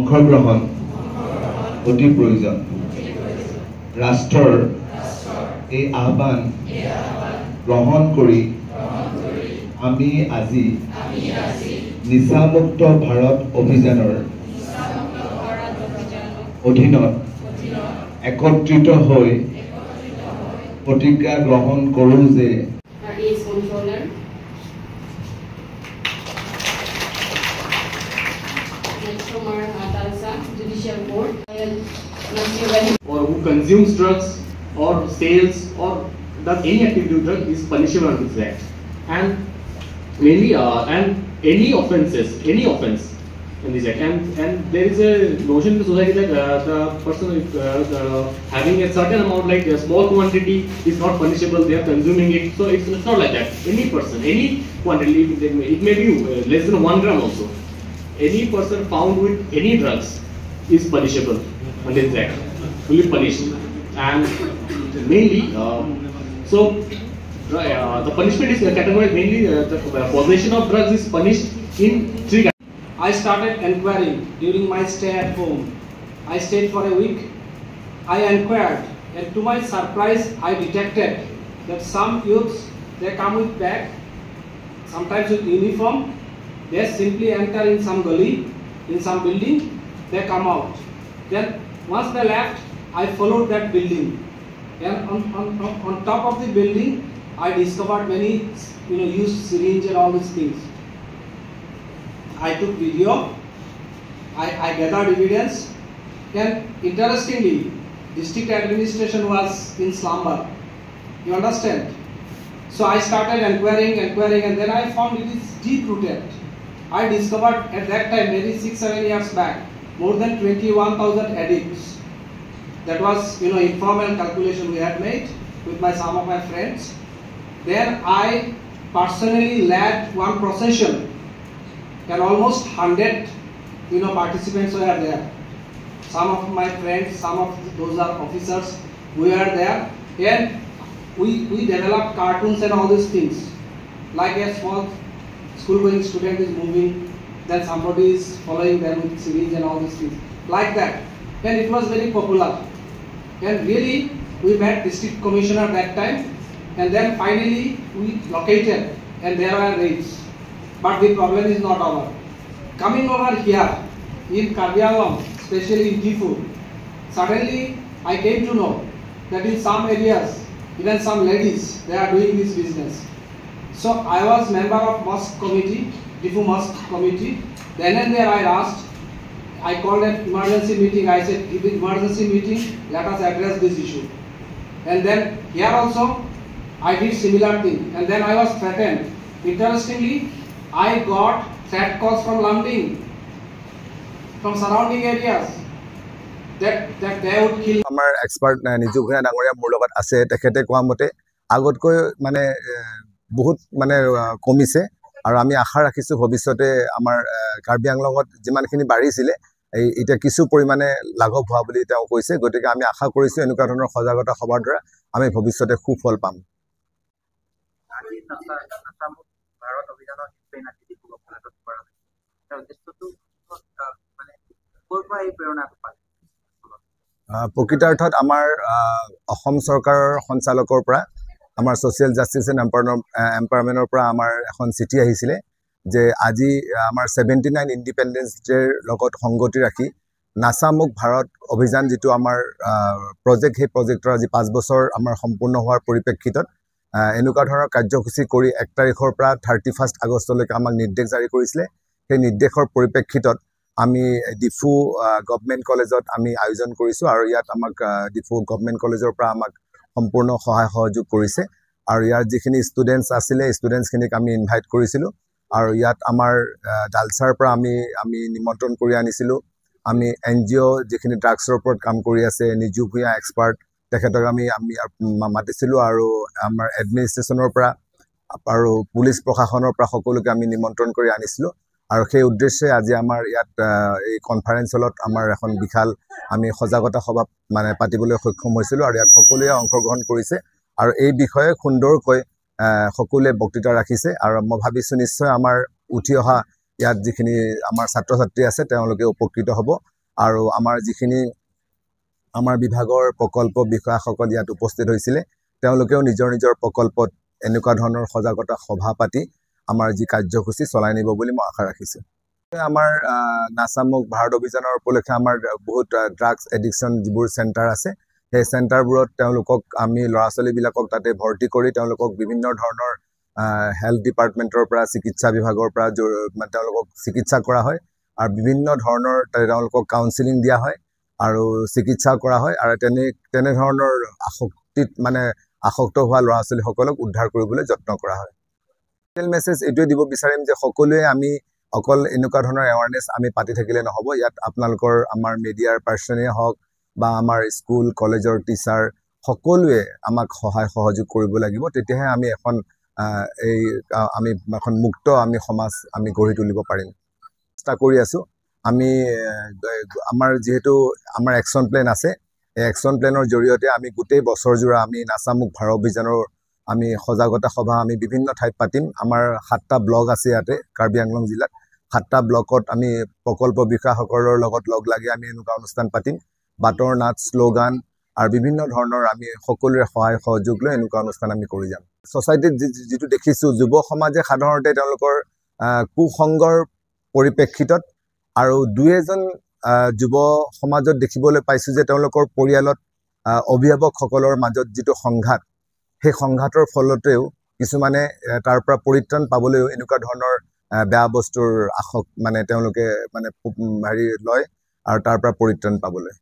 অংশগ্ৰহণ অতি প্ৰয়োজন। ৰাষ্ট্ৰৰ এই আহ্বান গ্ৰহণ কৰি আমি আজি নিচামুক্ত ভাৰত অভিযানৰ অধীনত একত্ৰিত হৈ প্ৰতিজ্ঞা গ্ৰহণ কৰোঁ যে controller. Next from our Talsa Judicial Court, or who consumes drugs or sales or does any activity with drug is punishable under this act. And mainly and any offenses, any offense in this act. And there is a notion in the society that the person is having a certain amount, like a small quantity, is not punishable, they are consuming it. So it's not like that. Any person, any quantity, it may be less than 1 gram also. Any person found with any drugs is punishable under this act, will be punished. And mainly, the punishment is categorized mainly, the possession of drugs is punished in 3 categories. I started inquiring during my stay at home. I stayed for a week. I inquired, and to my surprise, I detected that some youths, they come with bag, sometimes with uniform. They simply enter in some gully, in some building, they come out. Then once they left, I followed that building. And on top of the building, I discovered many, used syringe and all these things. I took video, I gathered evidence, and interestingly, district administration was in slumber. You understand? So I started inquiring, and then I found it is deep-rooted. I discovered at that time, maybe 6-7 years back, more than 21,000 addicts. That was, informal calculation we had made with some of my friends. Then I personally led one procession, and almost 100, participants were there. Some of my friends, some of those are officers, we are there, and we developed cartoons and all these things. Like a small school-going student is moving, then somebody is following them with syringe and all these things, like that. And it was very popular. And really, we met district commissioner that time, and then finally we located, and there were raids. But the problem is not over. Coming over here in Karbi Anglong, especially in Diphu, suddenly I came to know that in some areas, even some ladies, they are doing this business. So I was member of mosque committee, Diphu Mosque Committee. Then and there I asked, I called an emergency meeting. I said, give emergency meeting, let us address this issue. And then here also, I did similar thing. And then I was threatened. Interestingly, I got threat calls from Lumding, from surrounding areas, that they would kill. আমাৰ expert Niju Bhuyan ডাঙৰীয়া মোৰ লগত আছে। তেখেতে কোৱা মতে আগতকৈ মানে বহুত মানে কমিছে, আৰু আমি আশা ৰাখিছোঁ ভৱিষ্যতে আমাৰ কাৰ্বি আংলঙত যিমানখিনি বাঢ়িছিলে এই এতিয়া কিছু পৰিমাণে লাঘৱ হোৱা বুলি তেওঁ কৈছে। গতিকে আমি আশা কৰিছোঁ এনেকুৱা ধৰণৰ সজাগতা সভাৰ দ্বাৰা আমি ভৱিষ্যতে সুফল পাম। প্ৰকৃতাৰ্থত আমাৰ অসম চৰকাৰৰ সঞ্চালকৰ পৰা, আমাৰ ছ'চিয়েল জাষ্টিছ এণ্ড এম্পাৱাৰমেণ্টৰ পৰা আমাৰ এখন চিঠি আহিছিলে যে আজি আমাৰ 79 ইণ্ডিপেণ্ডেঞ্চ ডেৰ লগত সংগতি ৰাখি নাচামুক ভাৰত অভিযান যিটো আমাৰ প্ৰজেক্ট, সেই প্ৰজেক্টৰ আজি 5 বছৰ আমাৰ সম্পূৰ্ণ হোৱাৰ পৰিপ্ৰেক্ষিতত এনেকুৱা ধৰণৰ কাৰ্যসূচী কৰি 1 তাৰিখৰ পৰা 31 আগষ্টলৈকে আমাক নিৰ্দেশ জাৰি কৰিছিলে। সেই নিৰ্দেশৰ পৰিপ্ৰেক্ষিতত আমি ডিফু গভমেণ্ট কলেজত আমি আয়োজন কৰিছোঁ, আৰু ইয়াত আমাক ডিফু গভমেণ্ট কলেজৰ পৰা আমাক সম্পূৰ্ণ সহায় সহযোগ কৰিছে। আৰু ইয়াৰ যিখিনি ষ্টুডেণ্টছ আছিলে, ষ্টুডেণ্টছখিনিক আমি ইনভাইট কৰিছিলোঁ, আৰু ইয়াত আমাৰ ডালচাৰ পৰা আমি নিমন্ত্ৰণ কৰি আনিছিলোঁ। আমি এন জি অ' যিখিনি ড্ৰাগছৰ ওপৰত কাম কৰি আছে, নিজু ভূঞা এক্সপাৰ্ট, তেখেতক আমি মাতিছিলোঁ, আৰু আমাৰ এডমিনিষ্ট্ৰেশ্যনৰ পৰা আৰু পুলিচ প্ৰশাসনৰ পৰা সকলোকে আমি নিমন্ত্ৰণ কৰি আনিছিলোঁ। আৰু সেই উদ্দেশ্যে আজি আমাৰ ইয়াত এই কনফাৰেঞ্চ হলত আমাৰ এখন বিশাল আমি সজাগতা সভা মানে পাতিবলৈ সক্ষম হৈছিলোঁ, আৰু ইয়াত সকলোৱে অংশগ্ৰহণ কৰিছে আৰু এই বিষয়ে সুন্দৰকৈ সকলোৱে বক্তৃতা ৰাখিছে। আৰু মই ভাবিছোঁ নিশ্চয় আমাৰ উঠি অহা ইয়াত যিখিনি আমাৰ ছাত্ৰ ছাত্ৰী আছে তেওঁলোকে উপকৃত হ'ব, আৰু আমাৰ যিখিনি আমাৰ বিভাগৰ প্ৰকল্প বিষয়াসকল ইয়াত উপস্থিত হৈছিলে, তেওঁলোকেও নিজৰ নিজৰ প্ৰকল্পত এনেকুৱা ধৰণৰ সজাগতা সভা পাতি আমাৰ যি কাৰ্যসূচী চলাই নিব বুলি মই আশা ৰাখিছোঁ। আমাৰ নাছামুক ভাৰত অভিযানৰ উপলক্ষে আমাৰ বহুত ড্ৰাগছ এডিকশ্যন যিবোৰ চেণ্টাৰ আছে, সেই চেণ্টাৰবোৰত তেওঁলোকক আমি ল'ৰা ছোৱালীবিলাকক তাতে ভৰ্তি কৰি তেওঁলোকক বিভিন্ন ধৰণৰ হেল্থ ডিপাৰ্টমেণ্টৰ পৰা, চিকিৎসা বিভাগৰ পৰা মানে তেওঁলোকক চিকিৎসা কৰা হয় আৰু বিভিন্ন ধৰণৰ তেওঁলোকক কাউন্সিলিং দিয়া হয় আৰু চিকিৎসা কৰা হয় আৰু তেনেধৰণৰ আসক্তিত মানে আসক্ত হোৱা ল'ৰা ছোৱালীসকলক উদ্ধাৰ কৰিবলৈ যত্ন কৰা হয়। মেছেজ এইটোৱে দিব বিচাৰিম যে সকলোৱে আমি অকল এনেকুৱা ধৰণৰ এৱাৰনেছ আমি পাতি থাকিলে নহ'ব। ইয়াত আপোনালোকৰ আমাৰ মিডিয়াৰ পাৰ্চনেই হওক বা আমাৰ স্কুল কলেজৰ টিচাৰ সকলোৱে আমাক সহায় সহযোগ কৰিব লাগিব, তেতিয়াহে আমি এখন এই আমি এখন মুক্ত আমি সমাজ আমি গঢ়ি তুলিব পাৰিম। চেষ্টা কৰি আছোঁ আমি। আমাৰ যিহেতু আমাৰ একশ্যন প্লেন আছে, এই একশ্যন প্লেনৰ জৰিয়তে আমি গোটেই বছৰজোৰা আমি নাছামুক ভাৰত অভিযানৰ আমি সজাগতা সভা আমি বিভিন্ন ঠাইত পাতিম। আমাৰ 7টা ব্লক আছে ইয়াতে কাৰ্বি আংলং জিলাত, 7টা ব্লকত আমি প্ৰকল্প বিষয়াসকলৰ লগত লগ লাগি আমি এনেকুৱা অনুষ্ঠান পাতিম। বাটৰ নাট, শ্লোগান আৰু বিভিন্ন ধৰণৰ আমি সকলোৰে সহায় সহযোগ লৈ এনেকুৱা অনুষ্ঠান আমি কৰি যাম। ছ'চাইটিত যিটো দেখিছোঁ, যুৱ সমাজে সাধাৰণতে তেওঁলোকৰ কুসংগৰ পৰিপ্ৰেক্ষিতত আৰু দুই এজন যুৱ সমাজত দেখিবলৈ পাইছোঁ যে তেওঁলোকৰ পৰিয়ালত অভিভাৱকসকলৰ মাজত যিটো সংঘাত, সেই সংঘাতৰ ফলতেও কিছুমানে তাৰ পৰা পৰিত্ৰাণ পাবলৈও এনেকুৱা ধৰণৰ বেয়া বস্তুৰ আসক মানে তেওঁলোকে মানে হেৰি লয় আৰু তাৰ পৰা পৰিত্ৰাণ পাবলৈ।